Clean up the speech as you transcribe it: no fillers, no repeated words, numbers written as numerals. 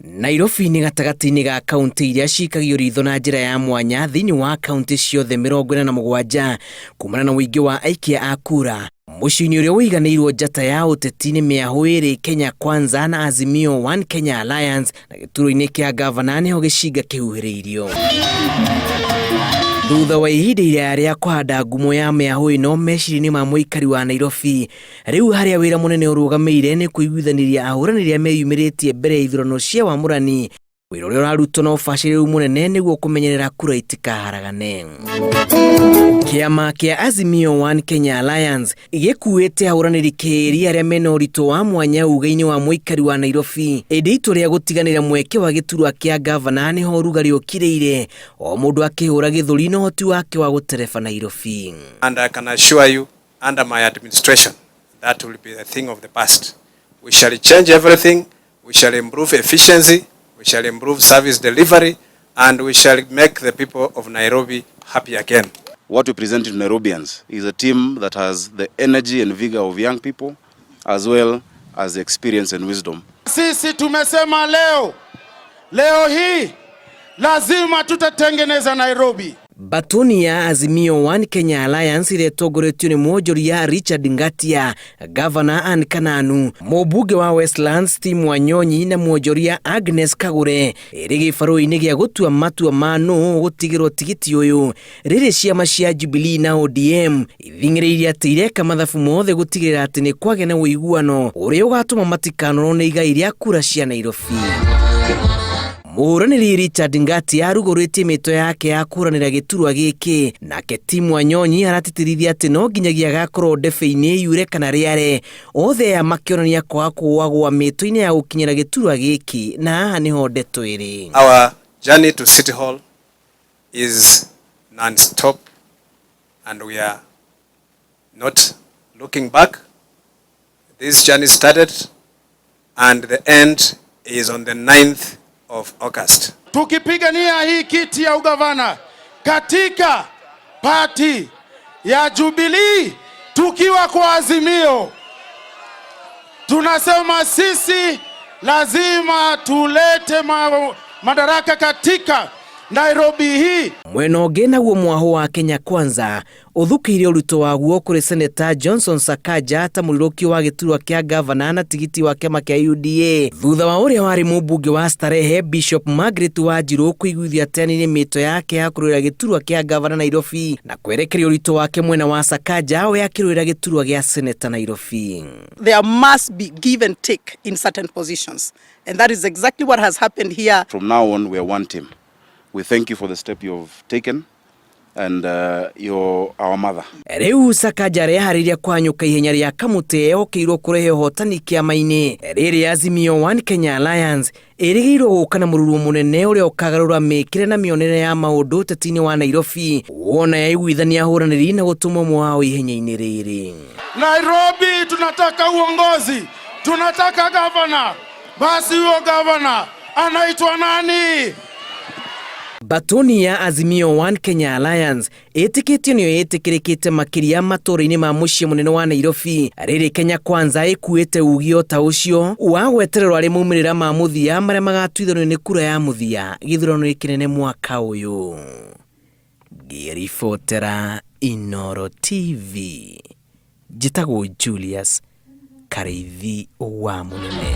Nairobi nĩ gatagatĩ-inĩ ga kaunti iria cikagio ritho na njĩra ya mwanya thĩinĩ wa kaunti ciothe 47 kumana na ũingĩ wa aikia a kura. Mũciĩ-inĩ ũrĩa ũiganĩirwo njata ya ũteti nĩ mĩahũ ĩrĩ Kenya Kwanza na Azimio One Kenya Alliance na gĩturwa-inĩ kĩa ngavana nĩho gĩcinga kĩhuhĩrĩirio. Thutha wa ihinda iraya rĩa kũhanda ngumo ya mĩahũ ĩno meciria-inĩ ma mũikari wa Nairobi, rĩu harĩa wĩra mũnene ũrũgamĩire nĩ kũiguithanĩria ahũranĩri arĩa meyumĩrĩtie mbere ya ithurano cia wamũrani, wĩra ũrĩa ũrarutwo na ũbacĩrĩru mũnene nĩguo kũmenyerera kura itikaharagane. Kĩama kĩa Azimio One Kenya Alliance gĩkuĩte ahũranĩri kĩĩri arĩa mena ũritũ wa mwanya uge-inĩ wa mũikari wa Nairobi, ĩndĩ itua rĩa gũtiganĩra mweke wa gĩturwa kĩa ngavana nĩho ũrugarĩ ũkirĩire, o mũndũ akĩhũra gĩthũri na ũhoti wake wa gũtereba Nairobi. And I can assure you, under my administration, that will be a thing of the past. We shall change everything, we shall improve efficiency, we shall improve service delivery, and we shall make the people of Nairobi happy again. What we present to Nairobians is a team that has the energy and vigor of young people as well as the experience and wisdom. Sisi tumesema leo, leo hii lazima tutatengeneza Nairobi. Batoni ya Azimio One Kenya Alliance ĩrĩa ĩtongoretio nĩ mwonjoria Richard Ngatia, Gavana Ann Kananu, mũmbunge wa Westlands Steve Wanyonyi na mwonjoria Agnes Kagure ĩrĩ gĩbarũa-inĩ gĩa gũtua matua ma nũ gũtigĩrwo tigiti ũyũ rĩrĩ ciama cia Jubilee na ODM ithing'ĩrĩirie atĩ ireka mathabu mothe gũtigĩrĩra atĩ nĩ kwagĩa na ũiguano ũrĩa ũgatũma matikanorwo nĩ igai rĩa kura cia Nairobi. Mũhũranĩri Richard Ngatia arugũrĩtie mĩto yake ya kũhũranĩra gĩturwa gĩkĩ, nake Tim Wanyonyi aratĩtĩrithia atĩ no nginyagia agakorwo ndebe-inĩ yure kana rĩare, othe aya makĩonania kwaga kũgũagũa mĩto-inĩ ya gũkinyĩra gĩturwa gĩkĩ, na haha nĩho ndeto ĩrĩ. Our journey to City Hall is non-stop and we are not looking back. This journey started and the end is on the 9th of August. Tukipigania hii kiti ya ugavana katika party ya Jubilee tukiwa kwa Azimio, tunasema sisi lazima tulete madaraka katika Nairobi hii. Mwena ũngĩ naguo mwahũ wa Kenya Kwanza ũthukĩire ũritũ waguo kũrĩ Seneta Johnson Sakaja ta mũrirũkio wa gĩturwa kĩa gavana na tigiti wa kĩama kĩa UDA thutha wa ũrĩa warĩ mũmbunge wa Starehe Bishop Margaret Wanjiru kũiguithia ateanĩirie mĩto yake ya kũrũĩra gĩturwa kĩa gavana Nairobi na kwerekeria ũritũ wake mwena wa Sakaja we akĩrũĩra gĩturwa gĩa seneta Nairobi. There must be give and take in certain positions, and that is exactly what has happened here. From now on, we are one team. We thank you for the step you've taken and you're our mother. Rĩu Sakaja areharĩria kũhanyũka ihenya rĩa kamũtĩ ehokeirwo kũrehe ũhotani kĩama-inĩ rĩrĩ Azimio One Kenya Alliance ĩrĩgĩirwo gũka na mũrurumo mũnene ũrĩa ũkagarũra mĩkĩre na mĩonere ya maũndũ ũteti-inĩ wa Nairobi wona yaiguithania ahũranĩri na gũtũma ũmwe wao ihenya-inĩ rĩrĩ. Nairobi tunataka uongozi, tunataka gavana. Basi huyo gavana anaitwa nani? Batoni ya Azimio One Kenya Alliance ĩtĩkĩtio nĩyo ĩtĩkĩrĩkĩte makĩria matũũra-inĩ ma mũciĩ mũnene wa Nairobi rĩrĩ Kenya Kwanza ĩkuĩte ugio ta ũcio wa gwetererwo arĩ maumĩrĩra ma mũthia marĩa magatuithanio nĩ kura ya mũthia gĩthurano kĩnene mwaka ũyũ. Ngĩribotera Inooro TV njĩtagwo Julius Karĩithi wa Mũnene.